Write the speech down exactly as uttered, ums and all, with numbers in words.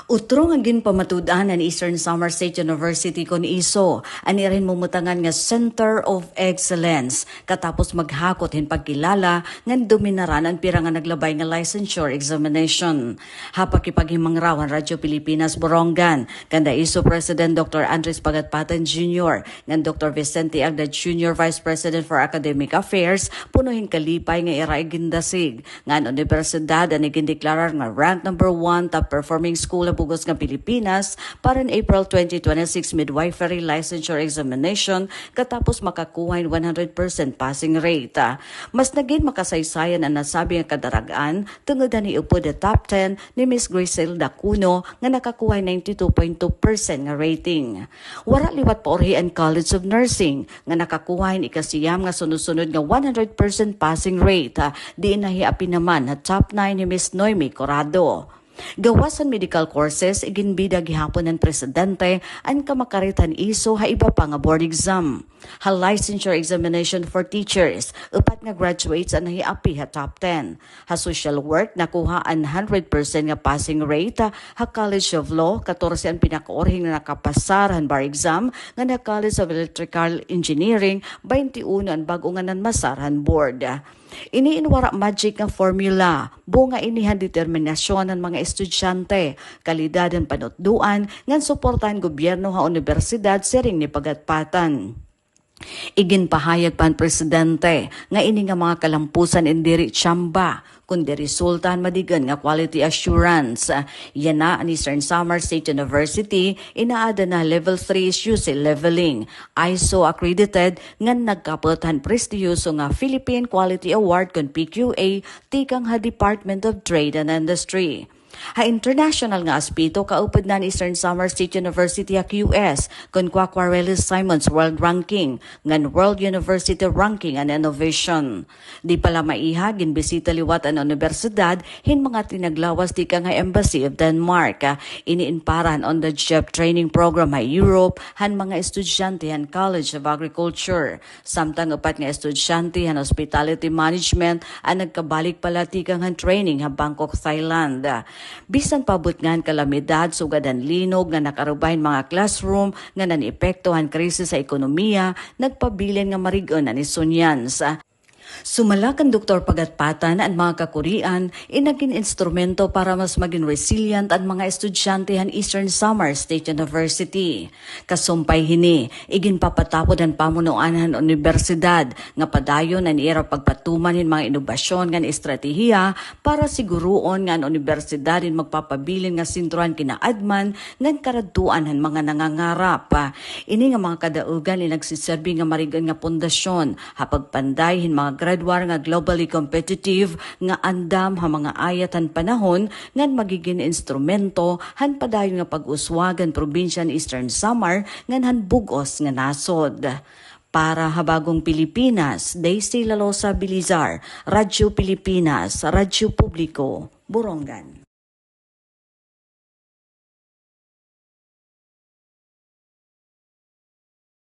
Utro nga ginpamatud-an an Eastern Samar State University kon iso an ira hin mumutangan nga Center of Excellence, katapos maghakot hin pagkilala ngan dominaran an pira nga naglabay nga licensure examination. Ha pakigpahimangaraw han Radyo Pilipinas Borongan, kanda iso President Doctor Andres Pagatpatan Junior, ngan Doctor Vicente Agda Junior, Vice President for Academic Affairs, puno hin kalipay nga ira igindasig nga an unibersidad an igindeklarar nga rank number one top performing school ha bug-os nga Pilipinas para han April twenty twenty-six midwifery licensure examination, katapos makakuha hin one hundred percent passing rate. Mas nagin makasaysayan an nasabi nga kadarag-an tungod han hiupod ha top ten ni Miss Griselda Cuno nga nakakuha hin ninety-two point two percent nga rating. Wara liwat paurhi an College of Nursing nga nakakuha hin ikasiyam nga sunod-sunod nga one hundred percent passing rate, ah, diin nahiapi naman ha top nine hi Miss Noemi Corrado. Gawas han medical courses, iginbida gihapon han presidente an kamakarit han iso ha iba pa nga board exam. Ha licensure examination for teachers, upat nga graduates an nahiapi ha top ten. Ha social work, nakuha an hundred percent nga passing rate. Ha College of Law, katorse an pinakaurhi nga nakapasar han bar exam, ngan ha College of Electrical Engineering, baynte uno an bag-o nga nanmasar han board. Ini in wara magic nga formula, bunga ini han determinasyon han mga estudyante, kalidad han panutdoan, ngan suporta han gobyerno ha unibersidad, siring ni Pagatpatan. Iginpahayag pa han presidente nga ini nga mga kalampusan in diri tsamba, kundi resulta han madig-on nga quality assurance. Yana an Eastern Samar State University, inaada na level three S U C leveling, ISO accredited, ngan nagkapot han prestihiyoso nga Philippine Quality Award kon P Q A tikang ha Department of Trade and Industry. Ha international nga aspeto, kaupod na an Eastern Samar State University ha Q S kon Quacquarelli-Symonds World Ranking ngan World University Ranking and Innovation. Di pa la maiha, ginbisita liwat an unibersidad hin mga tinaglawas tikang ha Embassy of Denmark. Ini in para han on-the-job training program ha Europe han mga estudyante han College of Agriculture. Samtang upat nga estudyante han Hospitality Management an nagkabalik pa la tikang han training ha Bangkok, Thailand. Bisan pa abot ngan kalamidad sugad han linog nga nakaruba hin mga classroom ngan an epekto han krisis ha ekonomiya, nagpabilin nga marig-on an estudyante. Sumala kan Doktor Pagatpatan, an mga kakurian in nagin instrumento para mas magin resilient an mga estudyante han Eastern Samar State University. Kasumpay hini, iginpapatapod han pamunuan han unibersidad nga padayon an ira pagpatuman hin mga inobasyon ngan estratehiya para siguroon nga an unibersidad in magpapabilin nga sentro han kinaadman ngan karadtuan han mga nangangarap. Ini nga mga kadaugan in nagsiserbi nga marig-on nga pundasyon ha pagpanday hin mga graduar nga globally competitive nga andam ha mga ayat han panahon ngan magigin instrumento han padayon nga pag-uswag han probinsya han Eastern Samar ngan han bug-os nga nasod. Para ha Bagong Pilipinas, Daisy Lalosa Bilizar, Radyo Pilipinas, Radyo Publiko, Borongan.